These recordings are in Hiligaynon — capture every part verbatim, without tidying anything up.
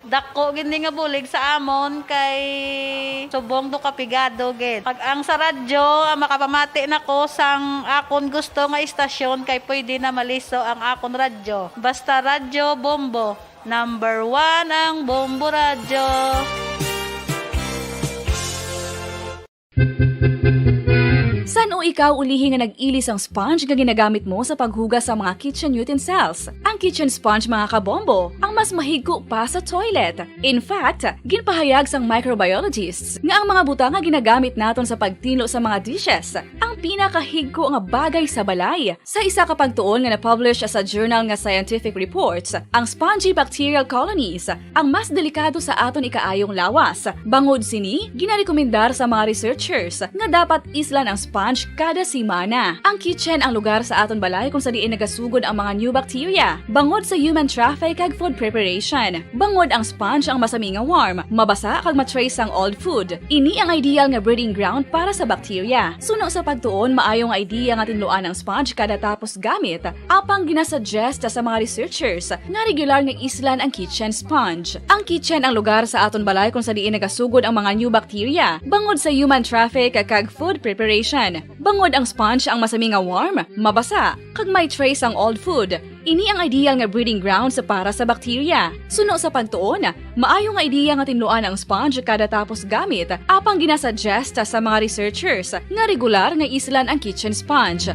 Dako gid ni nga bulig sa amon kay subong do kapigado gid. Pag ang sa radyo, ang makapamati nako sang akon gusto nga istasyon kay pwede na maliso ang akon radyo. Basta Radyo Bombo, number one ang Bombo Radyo. San-o ikaw ulihi nga nag-ili sang sponge nga ginagamit mo sa paghugas sa mga kitchen utensils? Ang kitchen sponge, mga kabombo, ang mas mahigko pa sa toilet. In fact, ginpahayag sang microbiologists nga ang mga butang nga ginagamit naton sa pagtinlo sa mga dishes ang pinakahigko nga bagay sa balay. Sa isa ka pagtuon nga na-publish sa journal nga Scientific Reports, ang spongy bacterial colonies ang mas delikado sa aton ikaayong lawas. Bangod sini, ginarekomendar sa mga researchers nga dapat islan ang sponge kada semana. Ang kitchen ang lugar sa aton balay kung sa diin nagasugod ang mga new bacteria, bangod sa human traffic kag food preparation. Bangod ang sponge ang masami nga warm, mabasa kag ma-trace sang old food. Ini ang ideal nga breeding ground para sa bacteria. Suno sa pagtuon, maayo nga idea nga tinluan ang sponge kada tapos gamit. Apang ginasuggest sa mga researchers nga regular nga islan ang kitchen sponge. Ang kitchen ang lugar sa aton balay kung sa diin nagasugod ang mga new bacteria, bangod sa human traffic kag food preparation. Bangod ang sponge ang masami nga warm, mabasa, kag may trace ang old food. Ini ang ideal nga breeding grounds para sa bacteria. Suno sa pagtuon, maayo nga idea nga tinluan ang sponge kada tapos gamit, apang ginasuggest sa mga researchers nga regular nga islan ang kitchen sponge.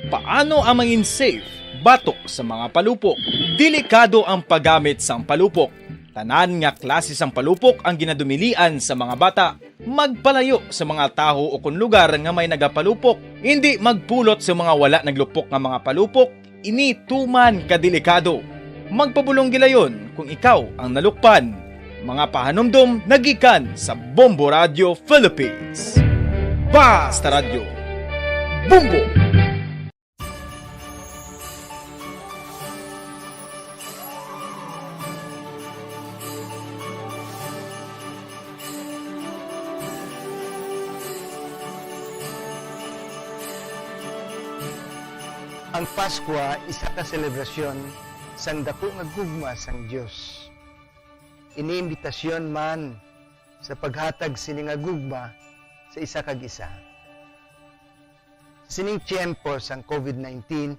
Paano ang mangin safe batok sa mga palupok? Delikado ang paggamit sang palupok. Tanan nga klase sang palupok ang ginadumilian sa mga bata. Magpalayo sa mga tawo o kon lugar nga may nagapalupok. Indi magpulot sa mga wala naglupok nga mga palupok. Ini tuman ka delikado. Magpabulong gilayon kung ikaw ang nalukpan. Mga pahanumdom nagikan sa Bombo Radio Philippines. Basta Radyo, Bombo! Ang Paskwa isa ka selebrasyon sang daku nga gugma sang Dios. Ini imbitasyon man sa paghatag sini nga gugma sa isa kag isa. Sa sining tiyempo sang covid nineteen,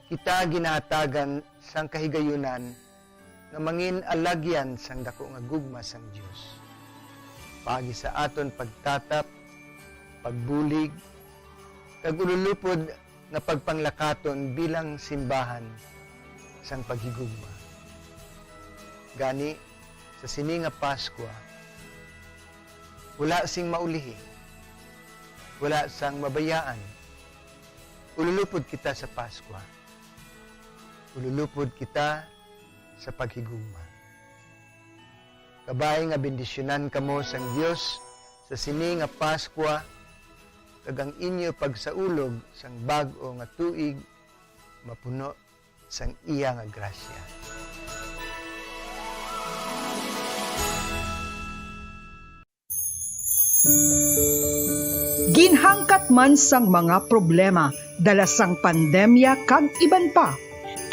kita ginahatagan sang kahigayunan nga mangin alagyan sang daku nga gugma sang Dios, paagi sa aton pagtatap, pagbulig, kag ululupod nga pagpanglakaton bilang simbahan sang paghigugma. Gani, sa sini nga Paskwa, wala sing maulihi, wala sang mabayaan. Ululupod kita sa Paskwa. Ululupod kita sa paghigugma. Kabay nga bendisyonan kamo sang Dios sa sini nga Paskwa, kag ang inyo pagsaulog sang bag-o nga tuig mapuno sang iya nga grasya. Ginhangkat man sang mga problema dala sang pandemya kag iban pa,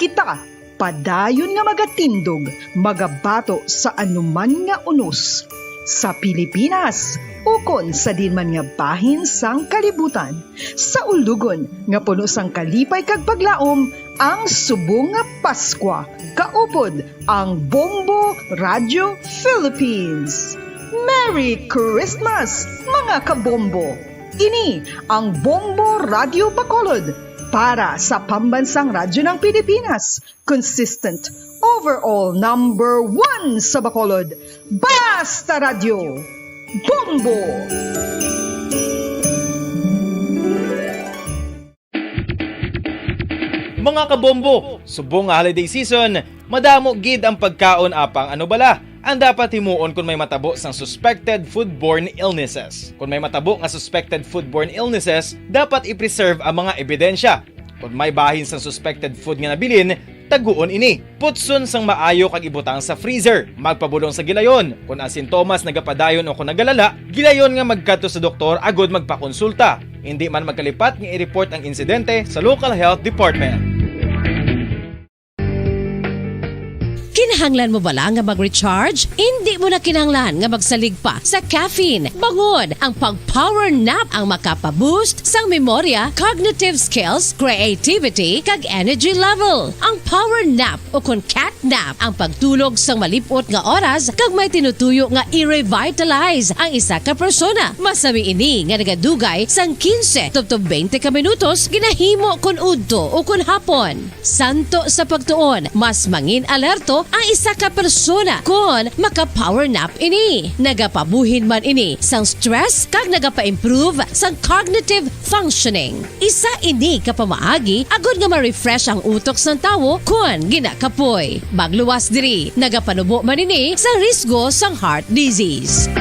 kita padayon nga magatindog, magabato sa anuman nga unos, sa Pilipinas ukon sa diin man nga bahin sang kalibutan, sa ulugon nga puno sang kalipay kag paglaom, ang subong nga Paskwa kaupod ang Bombo Radio Philippines. Merry Christmas, mga kabombo! Ini ang Bombo Radio Bacolod para sa Pambansang Radyo ng Pilipinas, consistent, overall number one sa Bacolod. Basta Radyo, Bombo! Mga kabombo, subong nga holiday season, madamo gid ang pagkaon, apang ano bala ang dapat himuon kon may matabo sang suspected foodborne illnesses? Kon may matabo nga suspected foodborne illnesses, dapat i-preserve ang mga ebidensya. Kon may bahin sang suspected food nga nabilin, taguon ini. Putson sang maayo kag ibutang sa freezer. Magpabulong sa gilayon. Kon ang sintomas nagapadayon o kon nagalala, gilayon nga magkadto sa doktor agud magpakonsulta. Hindi man magkalipat nga i-report ang insidente sa local health department. Kinahanglan mo bala nga mag-recharge? Indi mo na kinahanglan nga magsalig pa sa caffeine. Bangon, ang pag-power nap ang makapa-boost sang memorya, cognitive skills, creativity, kag energy level. Ang power nap o kon cat nap ang pagtulog sang malip-ot nga oras kag may tinutuyo nga i-revitalize ang isa ka persona. Masami ini nga nagadugay sang quince tubtob twenty ka minutos ginahimo kon udto o kon hapon. Santo sa pagtuon, mas mangin-alerto ang isa ka persona kon maka-power nap ini. Nagapabuhin man ini sang stress kag nagapa-improve sang cognitive functioning. Isa ini ka pamaagi agod nga ma-refresh ang utok sang tawo kon ginakapoy. Magluwas diri, nagapanubo man ini sa risgo sang heart disease.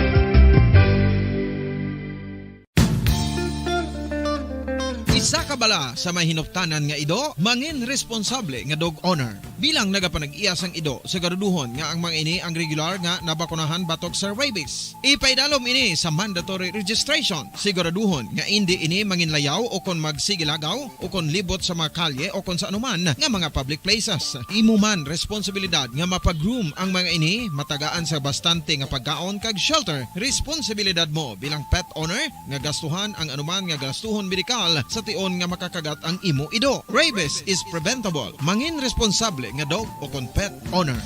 Isa ka bala sa may hinuptanan nga ido, mangin responsable nga dog owner. Bilang nagapanag-iya sang ido, siguraduhon nga ang mga ini ang regular nga nabakunahan batok sa rabies. Ipaidalom ini sa mandatory registration. Siguraduhon nga indi ini manginlayaw o kon magsigilagaw o kon libot sa mga kalye o kon sa anuman nga mga public places. Imo man responsibilidad nga mapag-groom ang mga ini, matagaan sa bastante nga pagkaon kag shelter. Responsibilidad mo bilang pet owner nga gastuhan ang anuman nga gastuhon medikal sa tion nga makakagat ang imo ido. Rabies is preventable. Mangin responsable nga dog o kon pet owner.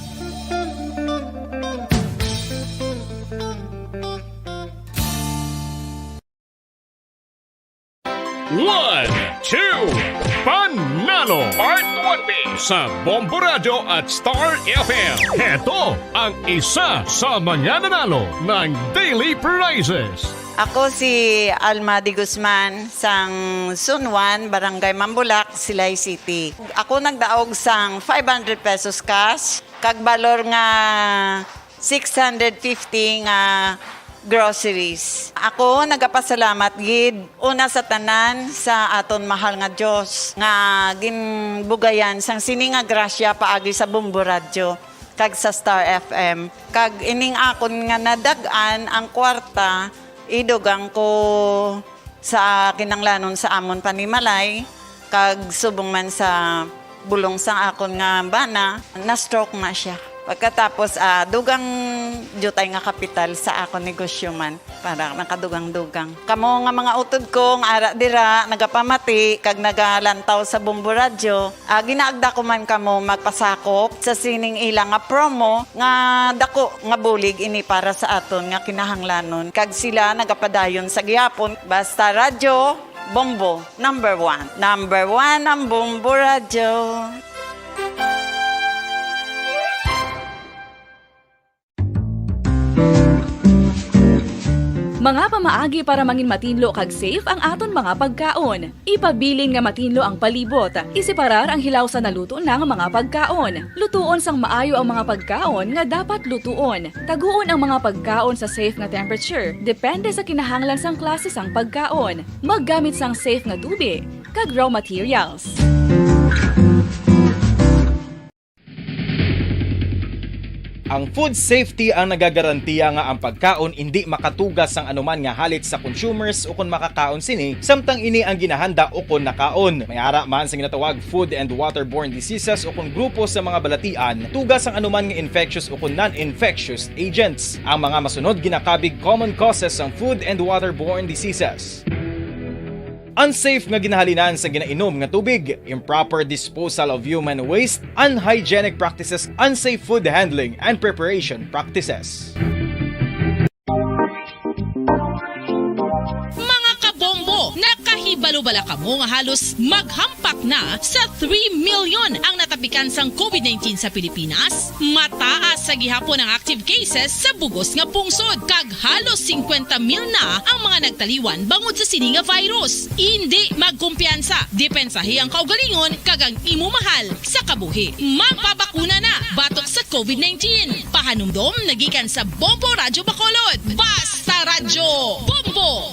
One, two, Panalo Part one B sa Bombo Radyo at Star F M. Heto ang isa sa mga nanalo ng daily prizes. Ako si Alma de Guzman, sang Sunwan, Barangay Mambulak, Silay City. Ako nagdaog sang five hundred pesos cash, kag balor nga six hundred fifty nga groceries. Ako nagapasalamat gid una sa tanan sa aton mahal nga Dios nga ginbugayan sang sini nga grasya paagi sa Bombo Radyo kag sa Star F M. Kag ining akon nga nadag-an ang kwarta, idugang ko sa kinanglanon sa amon panimalay, kag subong man sa bulong sang akon nga bana, na-stroke na siya. Pagkatapos, ah, dugang diutay nga kapital sa akon negosyo man, para nakadugang-dugang. Kamo nga mga utod ko nga ara dira, nagapamati kag nagalantaw sa Bombo Radyo, ah, ginaagda ko man kamo magpasakop sa sining ila nga promo nga dako nga bulig ini para sa aton nga kinahanglanon, kag sila nagapadayon sa gihapon. Basta Radyo Bombo, number one. Number one ang Bombo Radyo. Mga pamaagi para mangin matinlo kag safe ang aton mga pagkaon. Ipabilin nga matinlo ang palibot. Iseparar ang hilaw sa naluto na nga mga pagkaon. Lutuon sang maayo ang mga pagkaon nga dapat lutuon. Taguon ang mga pagkaon sa safe nga temperature, depende sa kinahanglan sang klase sang pagkaon. Maggamit sang safe nga tubi kag raw materials. Ang food safety ang nagagarantiya nga ang pagkaon indi makatuga sang anuman nga halit sa consumers ukon makakaon sini, samtang ini ang ginahanda ukon nakaon. May ara man sa ginatawag food and waterborne diseases ukon grupo sa mga balatian, tuga sang anuman nga infectious ukon non-infectious agents. Ang mga masunod ginakabig common causes sang food and waterborne diseases. Unsafe nga ginahalinan sa ginainom nga tubig, improper disposal of human waste, unhygienic practices, unsafe food handling and preparation practices. Mga kabombo, nakahibalo bala kamo nga halos maghampak na sa three million ang natapikan sang covid nineteen sa Pilipinas? Mataas sa gihapon ang active cases sa bugos nga pungsod, kag halos singkwenta mil na ang mga nagtaliwan bangod sa sini nga virus. Indi magkumpiyansa, depensahi ang kaugalingon kag ang imo mahal sa kabuhi. Magpabakuna na batok sa covid nineteen. Pahanumdom nagikan sa Bombo Radyo Bacolod. Basta Radyo Bombo!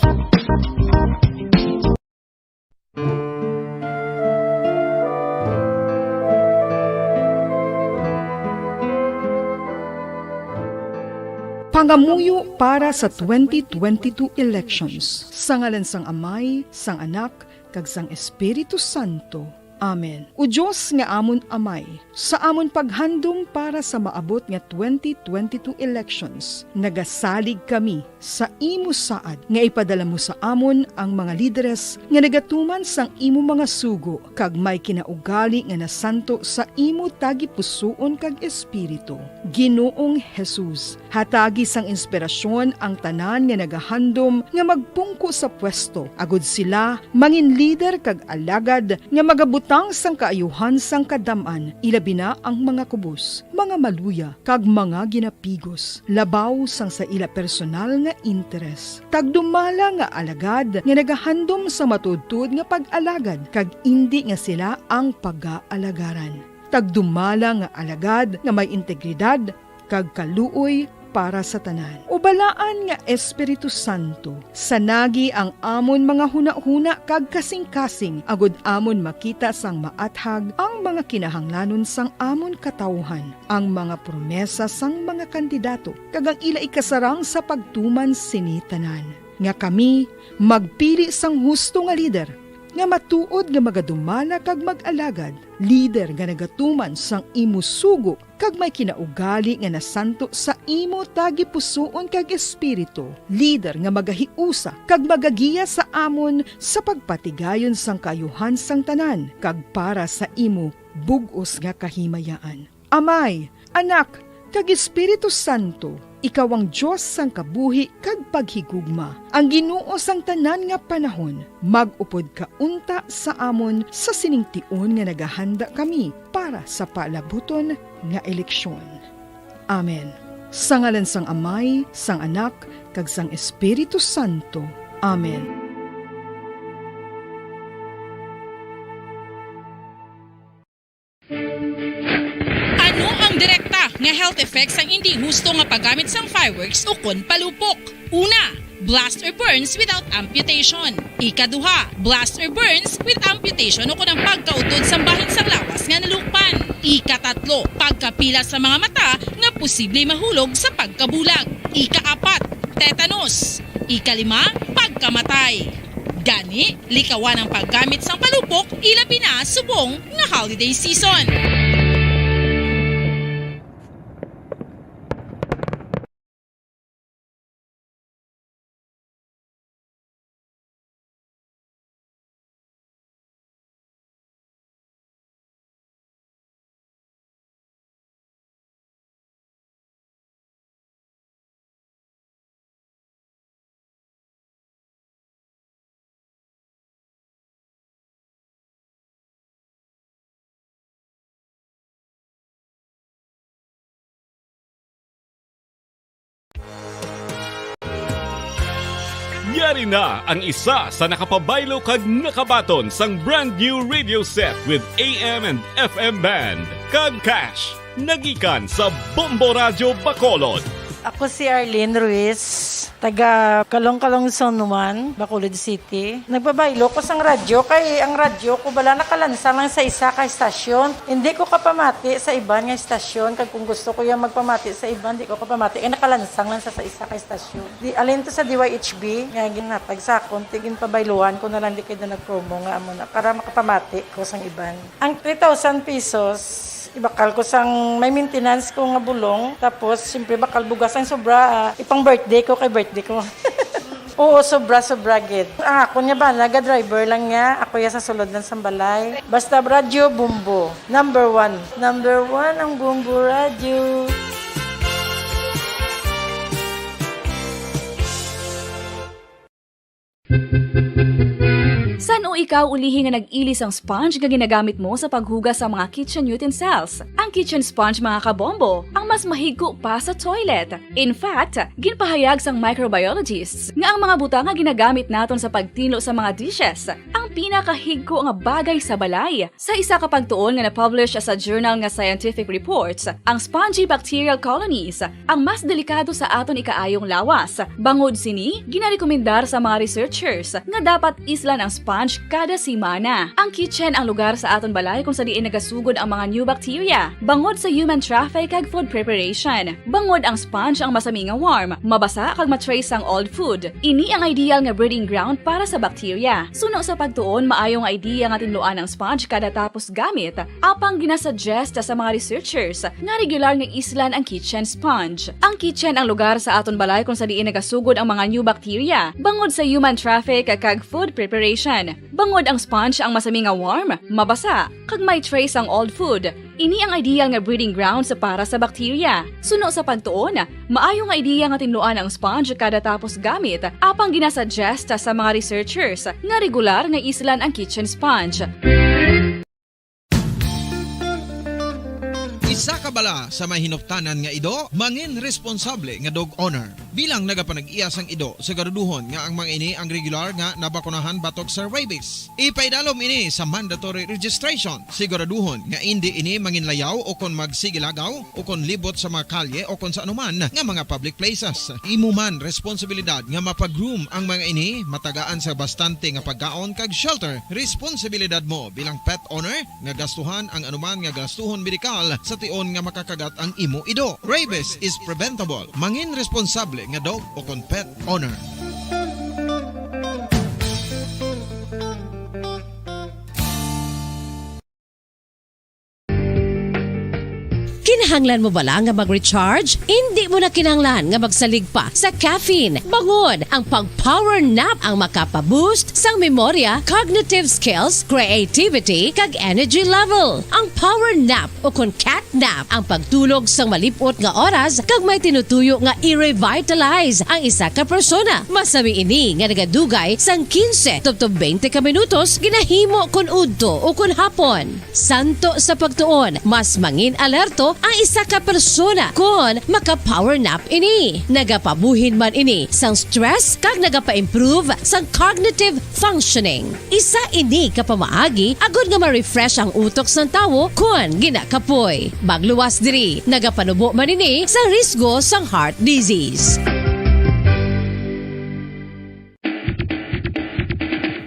Pangamuyo para sa twenty twenty-two elections. Sa ngalan sang Amay, sang Anak, kag sang Espiritu Santo. Amen. O Dios nga amon Amay, sa amon paghandom para sa maabot nga twenty twenty-two elections, nagasalig kami sa imo saad nga ipadala mo sa amon ang mga lideres nga nagatuman sang imo mga sugo kag may kinaugali nga nasanto sa imo tagipusoon kag espiritu. Ginoong Jesus, hatagi sang inspirasyon ang tanan nga nagahandom nga magpungko sa pwesto, agod sila mangin lider kag alagad nga magabutang sang kaayuhan sang kadam-an, ilabi na ang mga kubos, mga maluya, kag mga ginapigos, labaw sang sa ila personal nga interes. Tagdumala nga alagad nga nagahandom sa matuodtuod nga pag-alagad, kag indi nga sila ang pagaalagarang. Tagdumala nga alagad nga may integridad kag kaluoy para sa tanan. O Balaan nga Espiritu Santo, sanagi ang amon mga hunahuna kag kasingkasing, agod amon makita sang maathag ang mga kinahanglanon sang amon katawuhan, ang mga promesa sang mga kandidato, kag ang ila ikasarang sa pagtuman sini tanan, nga kami magpili sang husto nga lider, nga matuod nga magadumala kag mag-alagad, lider nga nagatuman sang imo sugo, kag may kinaugali nga nasanto sa imo tagipusoon kag espiritu, lider nga magahiusa kag magagiya sa amon sa pagpatigayon sang kaayuhan sang tanan kag para sa imo bug-os nga kahimayaan. Amay, Anak, kag Espiritu Santo, ikaw ang Dios sang kabuhi kag paghigugma, ang Ginoo sang tanan nga panahon. Mag-upod ka unta sa amon sa sining tion nga nagahanda kami para sa palabuton nga eleksyon. Amen. Sa ngalan sang Amay, sang Anak, kag sang Espiritu Santo. Amen. Ano ang direkta nga health effects sang indi husto nga paggamit sang fireworks ukon palupok? Una, blast or burns without amputation. Ikaduha, blast or burns with amputation ukon ang pagkautod sang bahin sang lawas nga nalukpan. Ikatatlo, pagkapila sa mga mata nga posible mahulog sa pagkabulag. Ikaapat, tetanus. Ikalima, pagkamatay. Gani, likawan ang paggamit sang palupok, ilabi na subong nga holiday season. Yari na ang isa sa nakapabaylo kag nakabaton sang brand new radio set with A M and F M band kag cash, nagikan sa Bombo Radio Bacolod. Ako si Arlene Ruiz, taga Kalong-Kalong Zone one, Bacolod City. Nagpabaylo ko sang radyo kay ang radyo ko bala nakalansang lang sa isa ka estasyon. Hindi ko kapamati sa iban nga estasyon, kag kung gusto ko yung magpamati sa iban, di ko kapamati kay nakalansang lang sa, sa isa ka estasyon. Di, alin to sa D Y H B nga ginhatag sa akon, ti ginpabayluan ko na lang, di kay na nag-promo nga amo na para makapamati ko sang iban. Ang three thousand pesos, ibakal ko sang may maintenance ko nga bulong, tapos siyempre bakal bugas ang sobra, ah, ipang birthday ko kay birthday ko. Oo, sobra, sobra gid. Ang akon nga bana, ga-driver lang niya, ako ya sa sulod lang sang balay. Basta radyo, Bombo. Number one. Number one ang Bombo Radyo. San-o ikaw ulihi nga nag-ili sang sponge nga ginagamit mo sa paghugas sa mga kitchen utensils? Ang kitchen sponge, mga kabombo, ang mas mahigko pa sa toilet. In fact, ginpahayag sang microbiologists nga ang mga butang nga ginagamit naton sa pagtinlo sa mga dishes ang pinakahigko nga bagay sa balay. Sa isa ka pagtuon nga na-publish sa journal nga Scientific Reports, ang spongy bacterial colonies ang mas delikado sa aton ikaayong lawas. Bangod sini, ginarekomendar sa mga researchers nga dapat islan ang sponge Kada semana, ang kitchen ang lugar sa aton balay kung sa diin nagasugod ang mga new bacteria, bangod sa human traffic kag food preparation. Bangod ang sponge ang masami nga warm, mabasa kag ma-trace ang old food. Ini ang ideal nga breeding ground para sa bacteria. Suno sa pagtuon, maayo nga idea nga tinluan ang sponge kada tapos gamit, apang ginasuggest sa mga researchers nga regular nga islan ang kitchen sponge. Ang kitchen ang lugar sa aton balay kung sa diin nagasugod ang mga new bacteria, bangod sa human traffic kag food preparation. Bangod ang sponge ang masami nga warm, mabasa, kag may trace ang old food. Ini ang ideal nga breeding grounds para sa bacteria. Suno sa pagtuon, maayo nga ideya nga tinluan ang sponge kada tapos gamit, apang ginasuggest sa mga researchers nga regular nga islan ang kitchen sponge. Isa ka bala sa may hinuptanan nga ido, mangin responsable nga dog owner. Bilang nagapanag-iya sang ido, siguraduhon nga ang mga ini ang regular nga nabakunahan batok sa rabies. Ipaidalom ini sa mandatory registration. Siguraduhon nga indi ini manginlayaw o kon magsigilagaw o kon libot sa mga kalye o kon sa anuman nga mga public places. Imo man responsibilidad nga mapa-groom ang mga ini, matagaan sa bastante nga pagkaon kag shelter. Responsibilidad mo bilang pet owner nga gastuhan ang anuman nga gastuhon medikal sa tion nga makakagat ang imo ido. Rabies is preventable. Mangin responsable nga dog o kon pet owner. Kinahanglan mo bala nga mag-recharge? Indi mo na kinahanglan nga magsalig pa sa caffeine. Bangod ang pag-power nap ang makapa-boost sang memorya, cognitive skills, creativity, kag energy level. Ang power nap o kon cat nap ang pagtulog sang malip-ot nga oras kag may tinutuyo nga i-revitalize ang isa ka persona. Masami ini nga nagadugay sang quince tubtob twenty ka minutos, ginahimo kon udto o kon hapon. Santo sa pagtuon, mas mangin-alerto ang isa ka persona kon maka-power nap ini. Nagapabuhin man ini sang stress kag nagapa-improve sang cognitive functioning. Isa ini ka pamaagi agod nga ma-refresh ang utok sang tawo kon ginakapoy. Magluwas diri, nagapanubo man ini sa risgo sang heart disease.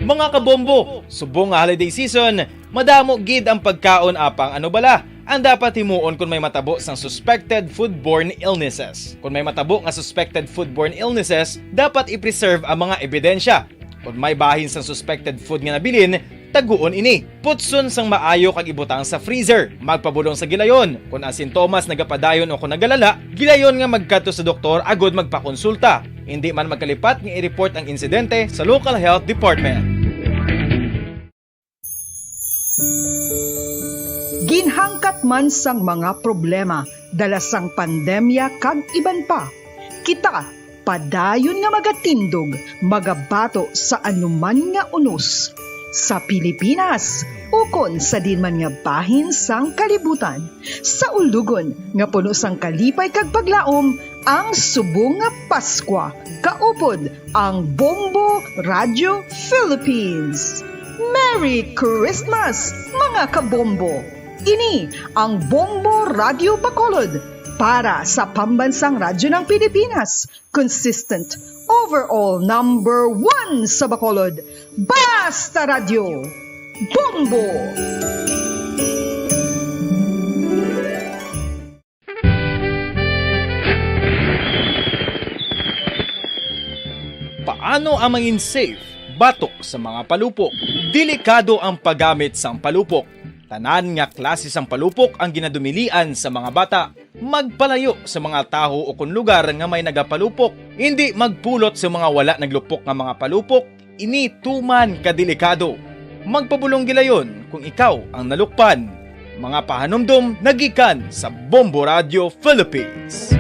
Mga kabombo, subong nga holiday season, madamo gid ang pagkaon, apang ano bala ang dapat himuon kon may matabo sang suspected foodborne illnesses? Kon may matabo nga suspected foodborne illnesses, dapat i-preserve ang mga ebidensya. Kon may bahin sang suspected food nga nabilin, taguon ini. Putson sang maayo kag ibutang sa freezer. Magpabulong sa gilayon. Kon ang sintomas nagapadayon o kon nagalala, gilayon nga magkadto sa doktor agod magpakonsulta. Indi man magkalipat nga i-report ang insidente sa local health department. Ginhangkat man sang mga problema dala sang pandemya kag iban pa, kita padayon nga magatindog, magabato sa anuman nga unos, sa Pilipinas ukon sa diin man nga bahin sang kalibutan. Sa ulogon nga puno sang kalipay kag paglaom, ang subong nga Paskwa, kaupod ang Bombo Radio Philippines. Merry Christmas, mga kabombo! Ini ang Bombo Radio Bacolod para sa Pambansang Radyo ng Pilipinas, consistent, overall number one sa Bacolod. Basta Radyo, Bombo! Paano ang mangin safe batok sa mga palupok? Delikado ang paggamit sang palupok. Tanan nga klase sang palupok ang ginadumilian sa mga bata. Magpalayo sa mga tawo o kon lugar nga may nagapalupok. Indi magpulot sa mga wala naglupok nga mga palupok. Ini tuman ka delikado. Magpabulong gilayon kung ikaw ang nalukpan. Mga pahanumdom nagikan sa Bombo Radio Philippines.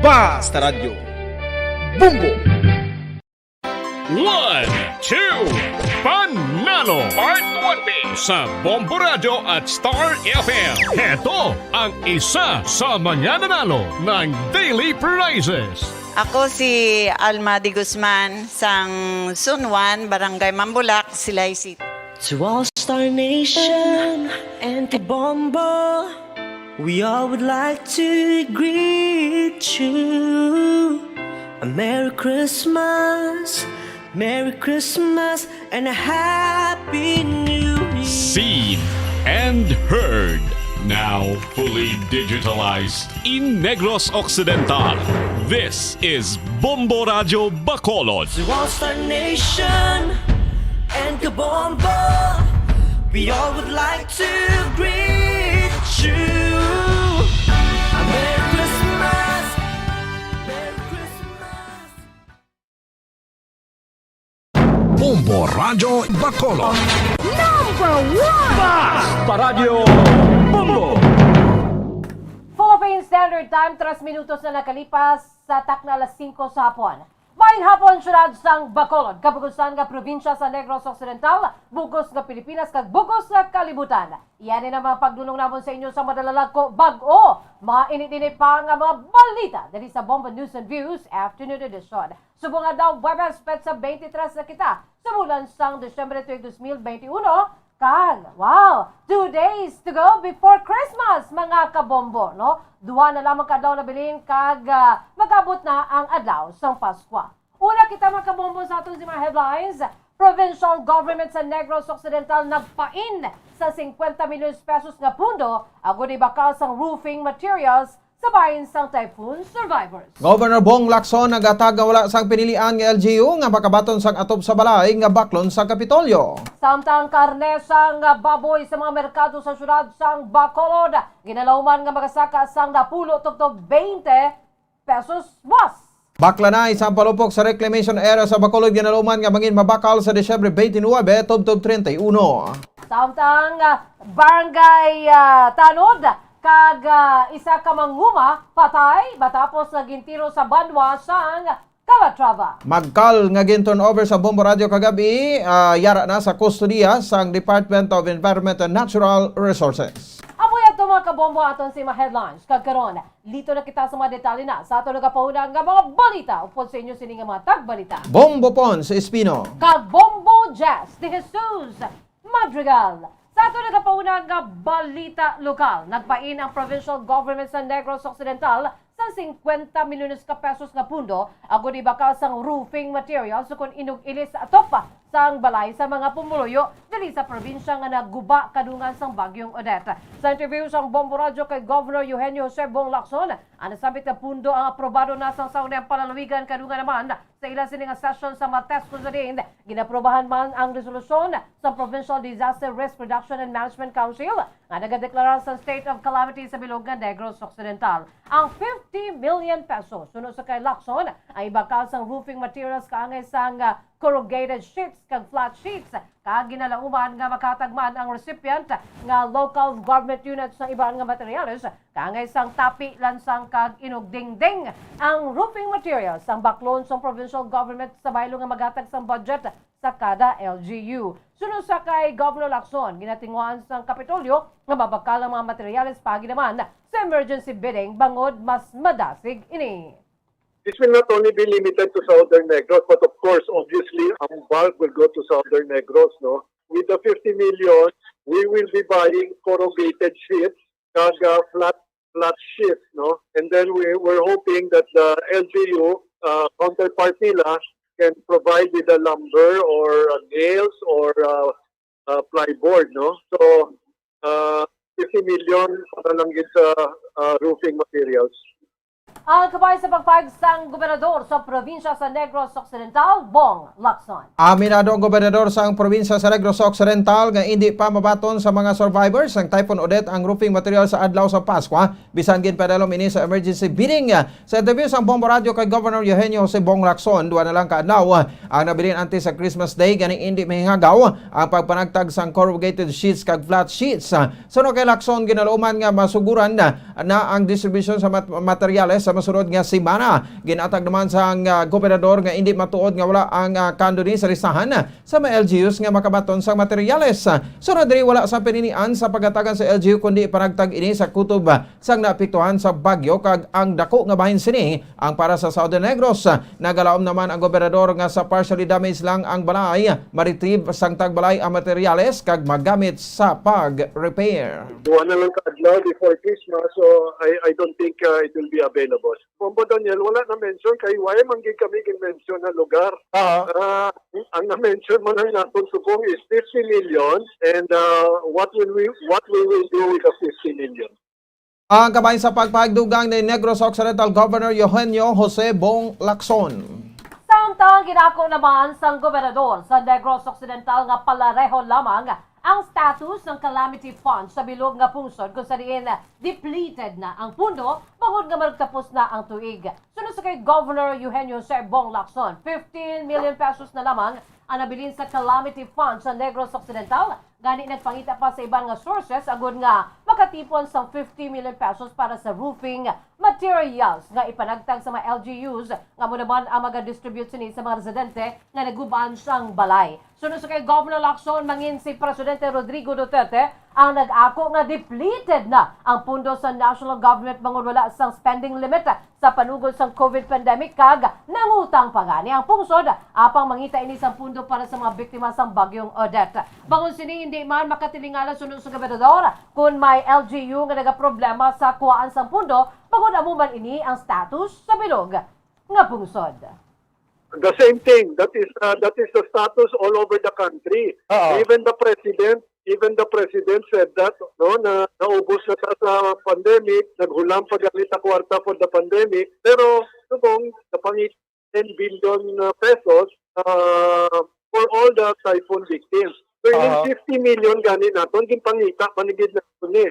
Basta Radyo, Bombo! One, two, Panalo! Part one B sa Bombo Radio at Star F M. Heto ang isa sa mga nanalo ng daily prizes. Ako si Alma de Guzman, sang Sunwan, Barangay Mambulak, Silay City. To all Star Nation and to Bombo, we all would like to greet you a Merry Christmas Merry Christmas and a Happy New Year. Seen and heard. Now fully digitalized in Negros Occidental. This is Bombo Radyo Bacolod. To all Star Nation and Kabombo, we all would like to greet you. A Merry Christmas, Merry Christmas. Bombo Radyo Bacolod. Number one! Basta Radyo Bombo! Philippine Standard Time, tres minutos na nakalipas sa takna alas singko sa hapon. Maayong hapon, siyudad sang Bacolod, kabugusan nga probinsya sa Negros Occidental, bugos nga Pilipinas, kag bugos nga kalibutan. Iya ni ang mga pagdulong namon sa inyo sa madalalag ko bag-o. Mga init-init pa nga mga balita diri sa Bombo News and Views Afternoon Edition. Subong adlaw, Huwebes, petsa twenty-three na kita sa bulan sang Disyembre tuig dos mil benti uno, kag, wow, two days to go before Christmas, mga kabombo, no? Duha na lamang ka adlaw nabilin, kag, ah, mag-abot na ang adlaw sang Paskwa. Una kita, mga kabombo, sa aton sa mga headlines. Provincial Government sa Negros Occidental nagpain sa singkwenta milyon pesos nga pundo agod ibakal sang roofing materials sa bahin sang typhoon survivors. Governor Bong Lacson naghatag nga wala sang pinilian nga L G U nga makabaton sang atop sa balay nga baklon sa Kapitolyo. Samtang karne sang baboy sa mga merkado sa siyudad sang Bacolod, ginalauman nga magasaka sang napulo tubtob twenty pesos buas. Baklanay sang palupok sa reclamation area sa Bacolod ginalauman nga mangin mabakal sa Disyembre twenty-nine tubtob treinta y uno. Samtang, ah, Barangay, ah, Tanod kag, ah, isa ka manguma patay matapos nga gintiro sa banwa sang Calatrava. Magkal nga gin-turnover sa Bombo Radyo kagab-i, ah, yara na sa kustodiya sang Department of Environment and Natural Resources. Amo yadto, mga kabombo, aton sa mga headlines. Kag karon, lito na kita sa mga detalye na sa aton nagapauna nga mga balita. Upod sa inyo sini nga mga tagbalita, Bombo Pons Espino kag Bombo Jazz de Jesus Madrigal. Sa aton nagapauna nga balita lokal, nagpain ang provincial government sa Negros Occidental sa singkwenta milyones ka pesos nga pundo agod ibakal sang roofing materials ukon inog-ilis sa atop sang balay sa mga pumuluyo diri sa probinsya nga naguba kadungan sang Bagyong Odette. Sa interview sang Bombo Radyo kay Governor Eugenio Jose Bong Lacson, ang nasambit nga pundo ang aprobado na sang Sangguniang Panlalawigan. Kadungan naman, sa ila sini nga session sa Martes kon sa diin, ginaprobahan man ang resolusyon sa Provincial Disaster Risk Reduction and Management Council nga nagadeklara sa state of calamity sa bilog nga Negros Occidental. Ang fifty million pesos, suno sa kay Lacson, ang ibakal sang roofing materials kaangay sang, ah, corrugated sheets kag flat sheets, kag ginalauman nga makahatag man ang recipient nga local government units sang iban nga materyales, kaangay sang tapi, lansang kag inugdingding. Ang roofing materials ang baklon sang provincial government sa baylo nga maghatag sang budget sa kada L G U. Suno sa kay Governor Lacson, ginatinguhaan sang Kapitolyo nga mabakal ang mga materyales paagi naman sa emergency bidding bangod mas madasig ini. This will not only be limited to Southern Negros, but of course, obviously, ang bulk will go to Southern Negros, no? With the fifty million, we will be buying corrugated sheets, kag, uh, flat, flat sheets, no? And then we, we're hoping that the L G U, uh, counterpart nila can provide with the lumber or, uh, nails or, uh, uh, plyboard, no? So, uh, fifty million para lang gid sa, uh, roofing materials. Ang kabay sa pagpahayag sang gobernador sa probinsya sa Negros Occidental, Bong Lacson. Aminado ang gobernador sang probinsya sa Negros Occidental nga indi pa mabaton sa mga survivors sang Typhoon Odette ang roofing material sa adlaw sa Paskwa, bisan ginpadalom ini sa emergency bidding. Sa interview sang Bombo Radyo kay Governor Eugenio Jose Bong Lacson, duha na lang ka adlaw ang nabilin antes sa Christmas Day, gani indi mahingagaw ang pagpanagtag sang corrugated sheets kag flat sheets. Suno kay Lacson, ginalauman nga masuguran na, na ang distribusyon sa mat-, materyales sa masunod nga semana. Ginatag naman sang, ah, gobernador nga indi matuod nga wala ang, ah, kandoni sa listahan sa mga L G Us nga makabaton sang materyales. Sunod diri, wala sa pinilian sa pagatagan sa L G U, kundi panagtag ini sa kutob sang naapektuhan sa bagyo kag ang dako nga bahin sini ang para sa Southern Negros. Nagalaom naman ang gobernador nga sa partially damaged lang ang balay, ma-retrieve sang tagbalay ang materyales kag magamit sa pag-repair. Duha na lang ka adlaw before Christmas, so I, I don't think, uh, it will be available. Boss. Bombo Daniel, wala na mention kay why man gid kami gin-mention na lugar. Aha. Ah, ang na-mention man ang naton subong is fifty million, and, ah, what will we, what we will do with the fifty million? Ang kabahin sa pagpahayag dugang ni Negros Occidental Governor Eugenio Jose Bong Lacson. Samtang ginako naman sang gobernador sa Negros Occidental nga palareho lamang ang status ng calamity fund sa bilog nga pungsod, kung sa diin depleted na ang pundo bangod nga magtapos na ang tuig. Suno sa kay Governor Eugenio Jose Bong Lacson, fifteen million pesos na lamang ang nabilin sa calamity fund sa Negros Occidental. Gani, nagpangita pa sa iban nga sources agud nga makatipon sang fifty million pesos para sa roofing materials nga ipanagtag sa mga L G Us, nga amo naman ang magadistribute sini sa mga residente nga nagub-an sang balay. Suno sa kay Governor Lacson, mangin si Presidente Rodrigo Duterte ang nag-ako nga depleted na ang pundo sa national government bangod wala sang spending limit sa panugod sang covid pandemic kag nangutang pa gani ang pungsod apang mangita ini sang pundo para sa mga biktima sang Bagyong Odette. Bangod sini, hindi man makatilingala, suno sa gobernador, kun may L G U nga nagaproblema sa kuhaan sang pundo bangod amo man ini ang status sa bilog nga pungsod. The same thing. That is, uh, that is the status all over the country. Oo. Even the president, even the president said that, no, na naubos na ta sa pandemic, naghulam pa gani ta kwarta for the pandemic, pero subong napangit ten billion, uh, pesos, uh, for all the typhoon victims. So, yung Aha. fifty million gani naton, ginpangita, panigid na ni.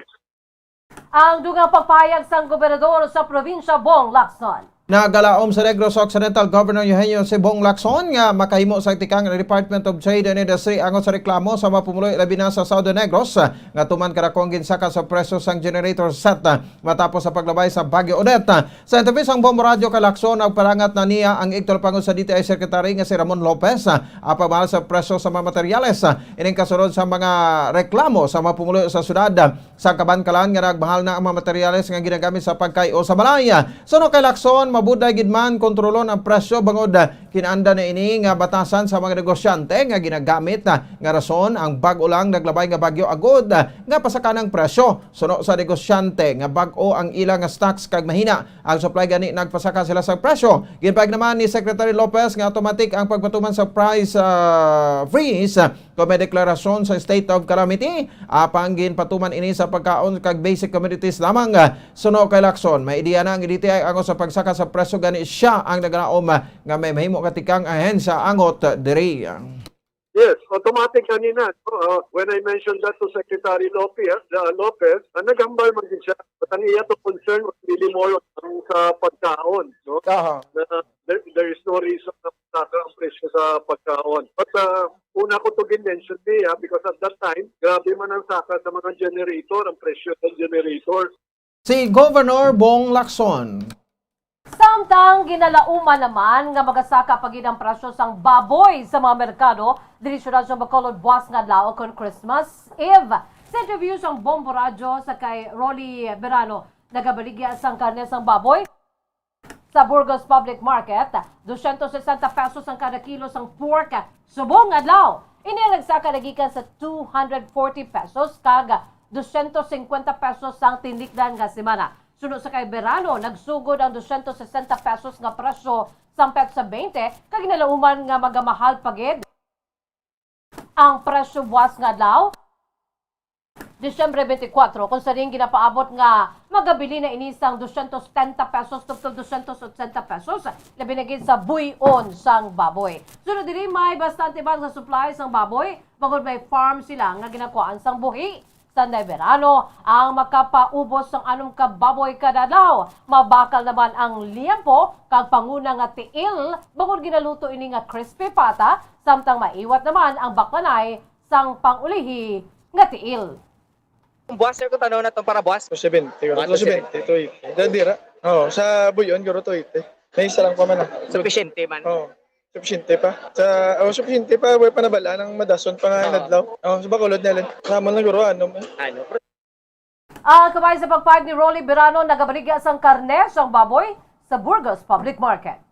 Ang dugang pagpahayag sang gobernador sa probinsya, Bong Lacson. Nagalaom sa Negros Occidental Governor Eugenio Jose Bong Lacson nga makahimo sa tikang ang Department of Trade and Industry angot sa reklamo sa mga pumuluyo, labi na sa Southern Negros, nga tuman kadako ang ginsaka sa presyo sang generator set matapos sa paglabay sa Bagyo Odette. Sa interview sang Bombo Radyo kay Lacson, nagparangat na niya ang igtulpangod sa D T I Secretary nga si Ramon Lopez, ah, apang mahal sa presyo sa mga materyales. Ah, ining kasunod sa mga reklamo sa mga pumuluyo sa syudad, ah, sa Kabankalan nga nagmahal na ang mga materyales nga ginagamit sa pagkay-o sa balay. Ah, suno kay Lacson, mabuday gid man kontrolon ang presyo bangod, ah, kinanda na ini nga batasan sa mga negosyante nga ginagamit, ah, nga rason ang bag-o lang naglabay nga bagyo agud, ah, nga pasakan ang presyo. Suno sa negosyante nga bag-o ang ila nga stocks kag mahina ang supply, gani nagpasaka sila sa presyo. Ginpahayag naman ni Secretary Lopez nga automatic ang pagpatuman sa price, ah, freeze, ah, kung may deklarasyon sa state of calamity. Apang ginpatuman ini sa pagkaon kag basic commodities lamang. Ah, suno kay Lacson, may ideya na ang D T I angot sa pagsaka sa presyo, gani siya ang nagalaom, ah, nga may mahimo katikang ahensya angot diri. Yes, automatic kanina. No? Uh, when I mentioned that to Secretary Lopez, uh, Lopez, uh, naghambal man din siya. But ang iya to concern was really more on sa pagkaon. No? Aha. Na there, there is no reason na saka ang presyo sa pagkaon. But uh, una ko to gin-mention niya because at that time, grabe man ang saka sa mga generator, ang presyo sa generator. Si Governor Bong Lacson. Samtang ginalauman naman nga magasaka pa gid ang presyo sang baboy sa mga merkado diri sa siyudad sang Bacolod buwas nga adlaw kon Christmas Eve. Sa interview sang Bombo Radyo sa kay Rolly Berano, nagabaligya sang karne sang baboy sa Burgos Public Market, dosyentos sesenta pesos ang kada kilo sang pork subong adlaw. Ini ang nagsaka na gikan sa two hundred forty pesos kag dosyentos singkwenta pesos sang tinikdan nga semana. Suno sa kay Berano, nagsugod ang dosyentos sesenta pesos nga presyo sang petsa twenty, kag ginalauman nga magamahal pa gid ang presyo buwas nga adlaw, Disyembre twenty-four, kung sa diin ginapaabot nga magabili na ini sang dosyentos setenta pesos tubtob dosyentos otsenta pesos, labi na gid sa buy-on sang baboy. Sunod diri, may bastante man nga supply sang baboy, bangod may farm sila nga ginakuhaan sang buhi. Sanday Berano ang makapaubos sang anom ka baboy kada adlaw. Mabakal naman ang liyempo kag panguna nga tiil, bangod ginaluto ini nga crispy pata, samtang maiwat naman ang baklanay sang pang-ulihi nga tiil. Ang buwas, sir, kung tanaw na tong para buwas? Two seventy, One two seventy, two eighty. Dali ra. Oo, sa buy-on, guro two eighty. May isa lang pa man, ah. Sufisyente man. Oo. Sufisyente pa. Sa, oh, sufisyente pa, way pa nabal-an ang madason pa nga Oo. Inadlaw. Oh, sa Bacolod na lang. Naman lang, guro, ano man. Ano? Ah, kabay sa pagpahayag ni Rolly Berano, nagabaligya sang karne sang baboy sa Burgos Public Market.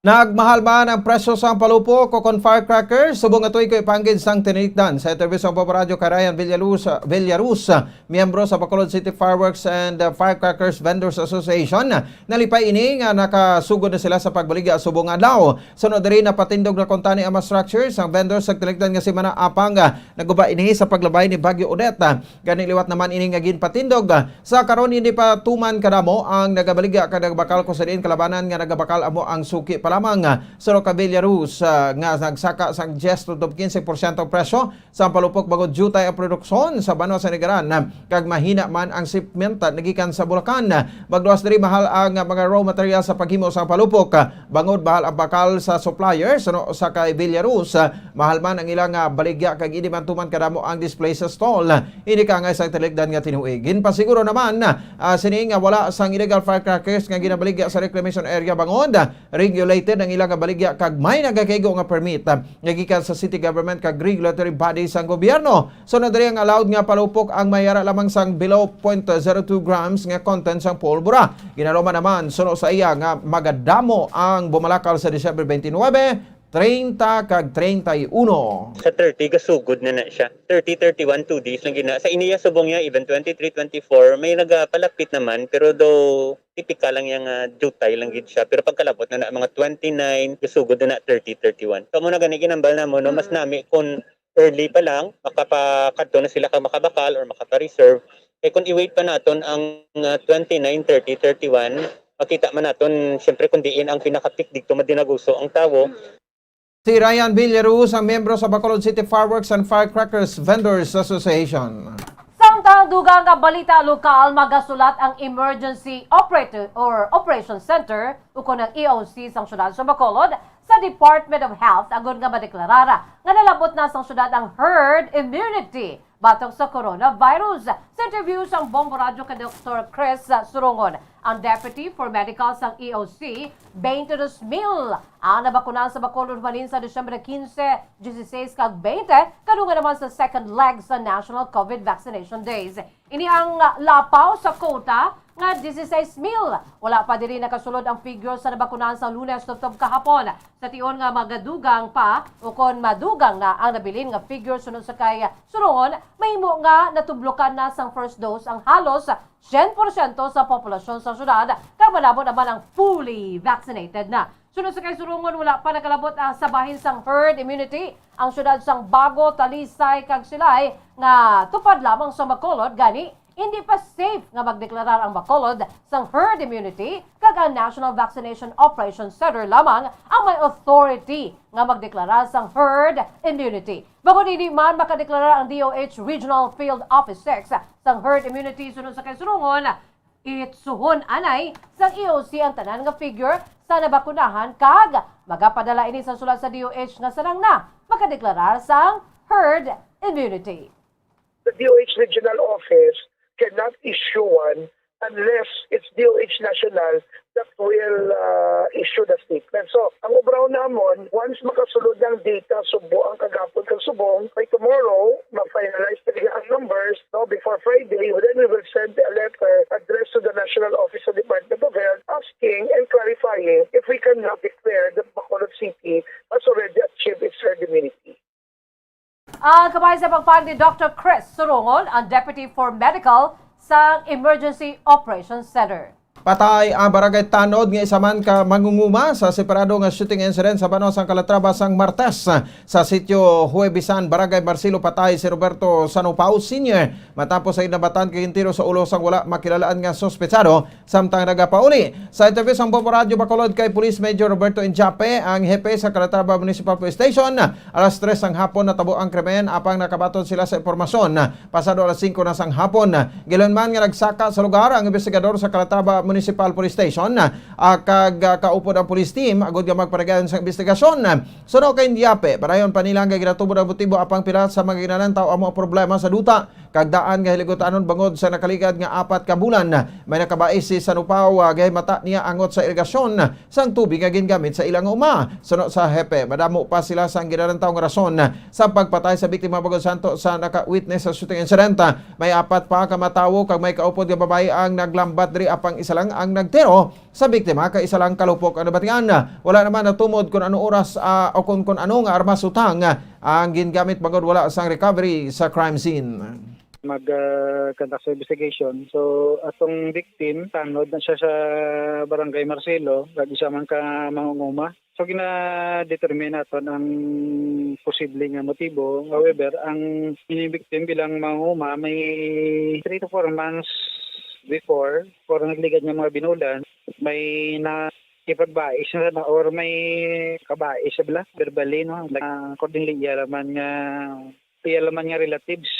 Nagmahal man ang presyo sang palupok o kon firecrackers subong nga tuig ko ipanggid sang tinilikdan. Sa interview sa Bombo Radyo kay Ryan Villaluz, Villaruz, miyembro sa Bacolod City Fireworks and uh, Firecrackers Vendors Association, nalipay ini nga nakasugod na sila sa pagbaligya subong adlaw. Sunod diri, napatindog na kuntani ang mga structures ang vendors sa tinilikdan nga semana apang uh, naguba ini sa paglabay ni Bagyo Odette. Gani liwat naman ini nga ginpatindog. Sa karon, hindi pa tuman kadamo ang nagabaligya kag nagabakal, kung sa diin kalabanan nga nagabakal amo ang suki pa lamang. Suno ka Villaruz, ah, nga nagsaka sang diyes tubtob kinse porsyento ang presyo sa palupok bangod diutay ang produksyon sa banwa sa Nigaran, kag mahina man ang shipment nagikan sa Bulacan. Magluwas diri, mahal ang mga raw material sa paghimo sa palupok. Bangod mahal ang bakal sa supplier, suno sa kay Villaruz, ah, mahal man ang ilang, ah, baligya kag indi man tuman kadamo ang display sa stall. Hindi ka angay sa tinilikdan nga tinuig. Ginpasiguro naman, ah, sini nga wala sang illegal firecrackers nga ginabaligya sa reclamation area bangod regulated ang ilang baligya kag may nagakaigo nga permit, ah, nga gikan sa city government kag regulatory body sang gobyerno. Sunod diri, ang allowed nga palupok ang may ara lamang sang below point zero two grams nga content sang pulbura. Ginaluman naman, suno sa iya, nga magadamo ang bumalakal sa December twenty-nine, treinta kag treinta y uno. Sa thirty, gasugod na na siya. Thirty, thirty-one, two days lang gina. Sa iniya subong niya, even twenty-three, twenty-four, may nagapalapit naman, pero do typical lang yang, ah, jutay lang gid siya. Pero pagkalabot na na, mga twenty-nine, gasugod na na thirty, thirty-one. So, muna gani, ginambal na mo, no? Mas Mm. nami kung early pa lang, makapakadto na sila kag makabakal or makapa-reserve. Kay kung i-wait pa naton ang, ah, twenty-nine, thirty, thirty-one, makita man naton, siyempre, kung diin ang pinaka-peak didto madinaguso ang tawo. Si Ryan Villaruz, ang miyembro sa Bacolod City Fireworks and Firecrackers Vendors Association. Samtang dugang nga balita lokal, magasulat ang Emergency Operator or Operation Center, ukon ang E O C sang siyudad sa Bacolod, sa Department of Health agod nga madeklarara nga nalabot na sang siyudad ang herd immunity batok sa coronavirus. Sa interview sang Bombo Radyo kay Doktor Chris Surongon, ang Deputy for Medical sang E O C, twenty-two mil ang nabakunan sa Bacolod halin sa Disyembre quince, dieciséis, kag twenty, kadungan naman sa second leg sa National COVID Vaccination Days. Ini ang lapaw sa quota nga dieciséis mil. Wala pa diri nakasulod ang figure sa nabakunan sa Lunes tubtob kahapon. Sa tion nga magadugang pa, ukon madugang na ang nabilin nga figure sunod sa kay Surongon, mahimo nga natublokan na sang first dose ang halos syen porsyento sa populasyon sa syudad, kag malabo naman ang fully vaccinated na. Sunod sa kay Surongon, wala pa nakalabot ang sa bahin sang herd immunity ang syudad sang Bago, Talisay, kag Silay nga tupad lamang sa Bacolod. Gani, hindi pa safe nga magdeklarar ang Bacolod sang herd immunity, kag ang National Vaccination Operation Center lamang ang may authority nga magdeklarar sang herd immunity. Bangod hindi man makadeklarar ang D O H Regional Field Office six sang herd immunity sunod sa kay Surongon, itsuhon anay sang E O C ang tanan nga figure sa nabakunahan kag magapadala ini sa sulat sa D O H nga sarang na makadeklarar sang herd immunity. The D O H regional office cannot issue one unless it's D O H National that will, uh, issue the statement. So, ang obraw namon, once makasulod ang data, Subo ang kagapon kag Subong, by tomorrow, ma-finalize na nila ang numbers, no, before Friday, then we will send a letter addressed to the National Office of Department of Health asking and clarifying if we can now declare that Bacolod City has already achieved its herd immunity. Ah, kabay sa pagpahayag ni Doctor Chris Surongon, ang Deputy for Medical sa Emergency Operations Center. Patay ang Barangay Tanod nga isa man ka mangunguma sa separado nga shooting incident sa banwa sang Calatrava sang Martes. Sa sitio Huebisan, Barangay Marcelo, patay si Roberto Sanupao Senior matapos sa inabatan kag tiro sa ulo sang wala makilalaan nga suspetsado samtang nagapauli. Sa interview sang Bombo Radyo Bacolod kay Police Major Roberto Injape, ang hepe sa Calatrava Municipal Police Station, alas tres sang hapon natabo ang krimen apang nakabaton sila sa impormasyon. Pasado alas singko na sang hapon, gilayon man nga nagsaka sa lugar ang investigador sa Calatrava Municipal Police Station, ah, kag, ah, kaupod ang police team agud nga magpadayon sa investigasyon. Suno kay Injape, padayon pa nila nga ginatubod ang motibo apang pila sa mga ginalantaw amo ang problema sa duta kag daan nga hiligutanon bangod sa nakaligad nga apat ka bulan. May nakabais si Sanupao, ah, gahimata niya angot sa irigasyon sang tubig nga gingamit sa ila nga uma. Suno sa hepe, madamo pa sila sang ginalantaw nga rason sa pagpatay sa biktima bangod sa anto sa naka-witness sa shooting incident. May apat pa ka matawo kag may kaupod nga babayi ang naglambat diri apang isa lang ang nagtiro sa biktima kay isa lang ka lupok ang nabatian. Wala naman natumod kon ano oras, ah, o kon, kon ano nga armas utang, ah, ang gingamit bangod wala sang recovery sa crime scene. Mag, ah, conduct sa investigation. So, atong victim, tanod na siya sa Barangay Marcelo, kag isa man ka mangunguma. So, gina-determine naton ang posible nga motibo. However, ang ining victim bilang mangunguma may three to four months before, or nagligad nga mga binulan, may na ipagbais na, na or may kabais sa bala, verbally, no? Like, ah, accordingly, iya laman nga, iya laman nga relatives.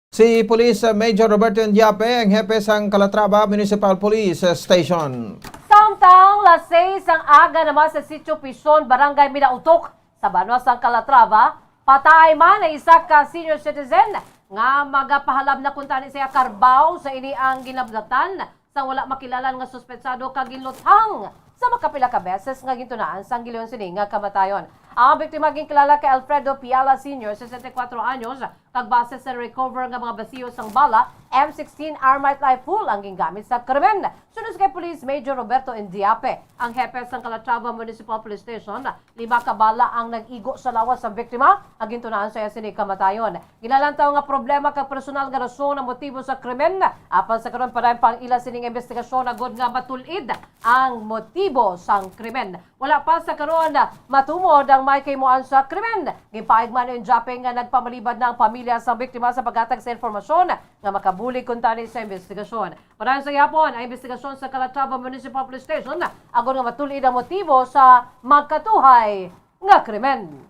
Si Police Major Roberto Indiape, ang hepe sang Calatrava Municipal Police Station. Samtang las seis sang aga naman sa Sitio Pison, Barangay Minautok, sa banwa sang Calatrava, patay man ang isa ka senior citizen nga magapahalab na kuntani sa iya karbaw sa ini ang ginabdatan sang wala makilala nga suspetsado kag ginluthang sa makapila ka beses nga gintunaan sang gileon sini nga kamatayon. Ang biktima ginkilala kay Alfredo Piala Senior, sesenta y cuatro anyos, kag base sa recover nga mga basiyo sang bala, M sixteen armite rifle ang gingamit sa krimen. Suno sa kay Police Major Roberto Indiape, ang hepe sang Calatrava Municipal Police Station, lima ka bala ang nag-igo sa lawas sang biktima, ang gintunaan sa iya sini kamatayon. Ginalantaw nga problema kag personal nga rason ang motibo sa krimen. Apan sa karon, padayon pa ang ila sining investigasyon agod nga matul-id ang motibo sang krimen. Wala pa sa karon matumod ang may kahimuan sa krimen. Ginpaig man ni Indiape nga nagpamalibad na ang pamilya sang biktima sa paghatag sa impormasyon nga makabulig kuntani sa investigasyon. Padayon sa gihapon ang investigasyon sa Calatrava Municipal Police Station agod nga matul-id ang motibo sa magkatuhay nga krimen.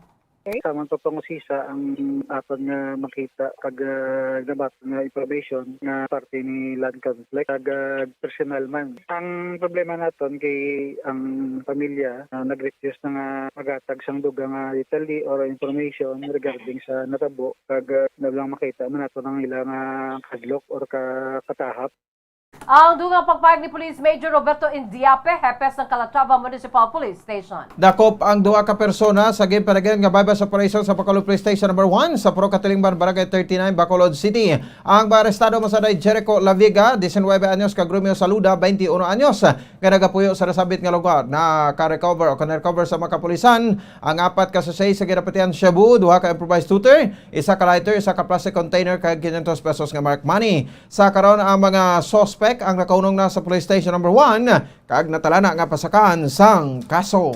Okay. Sa man pa pangusisa ang aton nga makita kag, ah, nabaton nga information nga parte ni land conflict kag, ah, personal man. Ang problema naton kay ang pamilya, ah, nag-refuse na nga maghatag sang dugang nga detalye or information regarding sa natabo kag, ah, na lang makita man naton ang ila nga kahadlok or ka-, katahap. Ang dugang pagpahayag ni Police Major Roberto Indiape, hepe sang Calatrava Municipal Police Station. Dakop ang duha ka persona sa ginpanagan nga buy-bust operation sa Bacolod Police Station Number One sa Purok Katilingban, Barangay thirty-nine, Bacolod City. Ang maarestado masanday Jericho Laviga, diecinuebe anyos, kag Romeo Saluda, twenty-uno anyos, nga nagapuyo sa nasambit nga lugar. Naka-recover o ka-recover sa mga kapulisan ang apat ka sachet sa ginapatihan shabu, duha ka improvised shooter, isa ka lighter, isa ka plastic container, kag quinientos pesos nga marked money. Sa karon, ang mga suspek ang nakahunong na sa Police Station Number One kag natalana nga pasakaan sang kaso.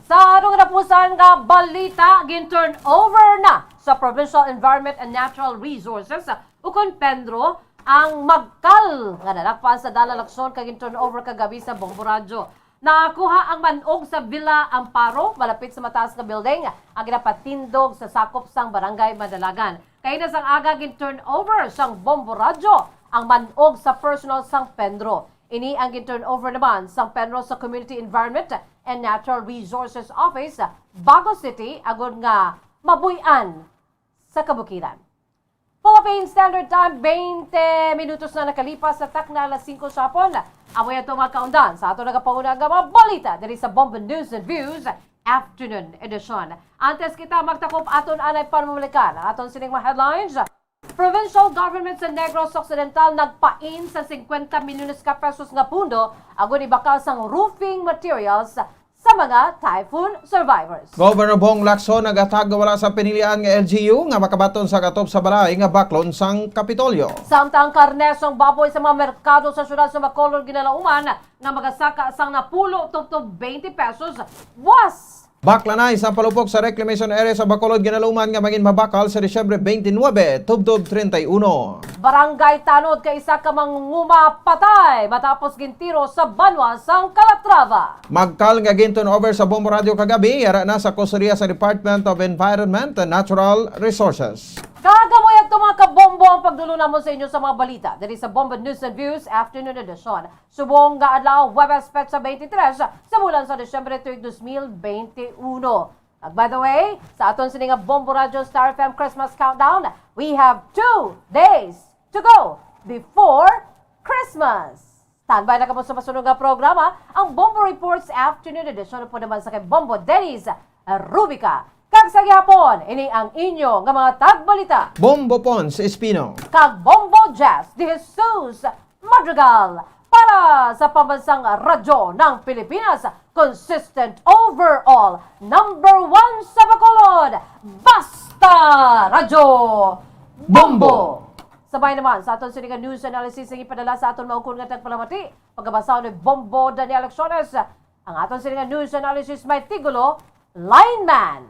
Sa atong katapusan nga balita, gin-turn over na sa Provincial Environment and Natural Resources, ukon PENRO, ang magkal nga nadakpan sa Dalan Lacson kag gin-turn over kagabi sa Bombo Radyo. Nakuha ang man-og sa Villa Amparo, malapit sa mataas nga building, ang ginapatindog sa sakop sang Barangay Madalagan. Kaina sang aga, gin-turn over sang Bombo Radyo ang man-og sa personnel sang PENRO. Ini ang gin-turn over naman sang PENRO sa Community Environment and Natural Resources Office, Bago City, agod nga mabuy-an sa kabukiran. Philippine Standard Time, twenty minutos na nakalipas sa takna alas singko sa hapon. Amo yan itong mga kaundan sa aton nagapauna nga mga balita diri sa Bombo News and Views Afternoon Edition. Antes kita magtakop, aton anay panumalikan ang aton sining mga headlines. Provincial Government sa Negros Occidental nagpain sa singkwenta milyones ka pesos nga pundo agud ibakal sang roofing materials sa mga typhoon survivors. Governor Bong Lacson naghatag nga wala sa pinilian nga L G U nga makabaton sa katop sa balay nga baklon sang Kapitolyo. Samtang karne sang baboy sa mga merkado sa siyudad sa Bacolod ginalauman nga magasaka sang napulo tubtob twenty pesos buwas. Baklanay sa palupok sa reclamation area sa Bacolod ginalauman nga mangin mabakal sa Disyembre twenty-nine tubtob treinta y uno. Barangay Tanod kay isa ka mangunguma patay matapos gintiro sa banwa sang Calatrava. Magkal nga gin-turn over sa Bombo Radyo kagabi, yara na sa kustodiya sa Department of Environment and Natural Resources. Kag amo yadto, mga kabombo, ang pagdulong namon sa inyo sa mga balita diri sa Bombo News and Views Afternoon Edition. Subong nga adlaw, Huwebes, petsa twenty-three sa bulan sa Disyembre, tuig dos mil bente uno. Ag by the way, sa aton sini nga Bombo Radyo Star F M Christmas Countdown, we have two days to go before Christmas. Standby na kamo sa masunod nga programa, ang Bombo Reports Afternoon Edition, upod naman sa kay Bombo Dennis Rubica. Kag sa gihapon, ini ang inyo nga mga tagbalita, Bombo Pons Espino kag Bombo Jazz De Jesus Madrigal. Para sa Pambansang Radyo ng Pilipinas, consistent overall, number one sa Bacolod, Basta Radyo Bombo! Sabay naman sa aton sini nga news analysis nga ipadala sa aton maukon nga tagpalamati, pagkabasa ni Bombo Daniel Acciones. Ang aton sini nga news analysis may tigulo, Lineman.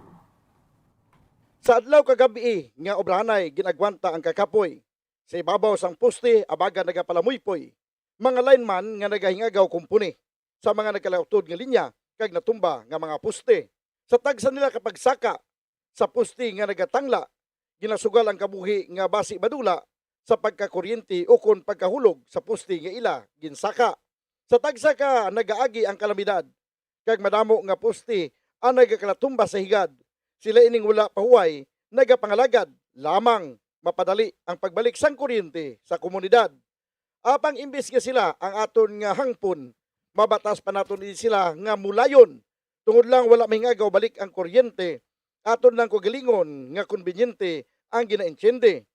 Sa adlaw kag gab-i nga obrahanay, ginagwanta ang kakapoy sa ibabaw sang poste, abaga nagapalamuypoy mga lineman nga nagahingagaw kumpuni sa mga nagkalautod nga linya kag natumba nga mga poste. Sa tagsa nila ka pagsaka sa poste nga nagatangla, ginasugal ang kabuhi nga basi madula sa pagkakuryente ukon pagkahulog sa poste nga ila ginsaka. Sa tagsa ka nagaagi ang kalamidad, kag madamo nga poste ang nagakalatumba sa higad. Sila ining wala pahuway nagapangalagad lamang mapadali ang pagbalik sang kuryente sa komunidad. Apang imbis nga sila ang aton nga hangpon, mabatas pa naton ini sila nga mulayon, tungod lang wala mahingagaw balik ang kuryente, aton lang kaugalingon nga konbenyente ang ginaintiende.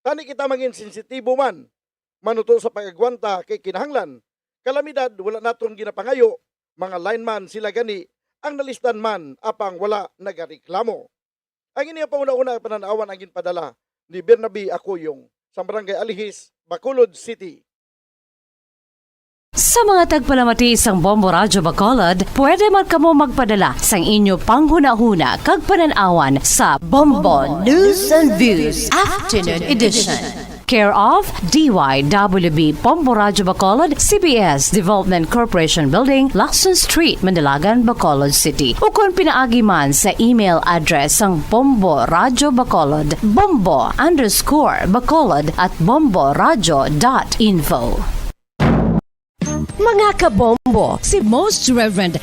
Tani kita mangin sensitibo man, manuto sa pag-agwanta kay kinahanglan. Kalamidad, wala naton ginapangayo, mga lineman sila gani ang nalisdan man apang wala nagareklamo. Ang ini ang panghunahuna nga panan-awan ang ginpadala ni Bernabe Acoyong sa Barangay Alihis, Bacolod City. Sa mga tagpalamati sang Bombo Radyo Bacolod, pwede man kamo magpadala sang inyo panghunahuna kag panan-awan sa Bombo News and Views Afternoon Edition. Care of D Y W B Bombo Radyo Bacolod, C B S Development Corporation Building, Lacson Street, Manalagan, Bacolod City. Ukon pinaagi man sa email address sang Bombo Radyo Bacolod, bombo underscore bacolod at bomboradyo dot info. Mga kabombo, si Most Reverend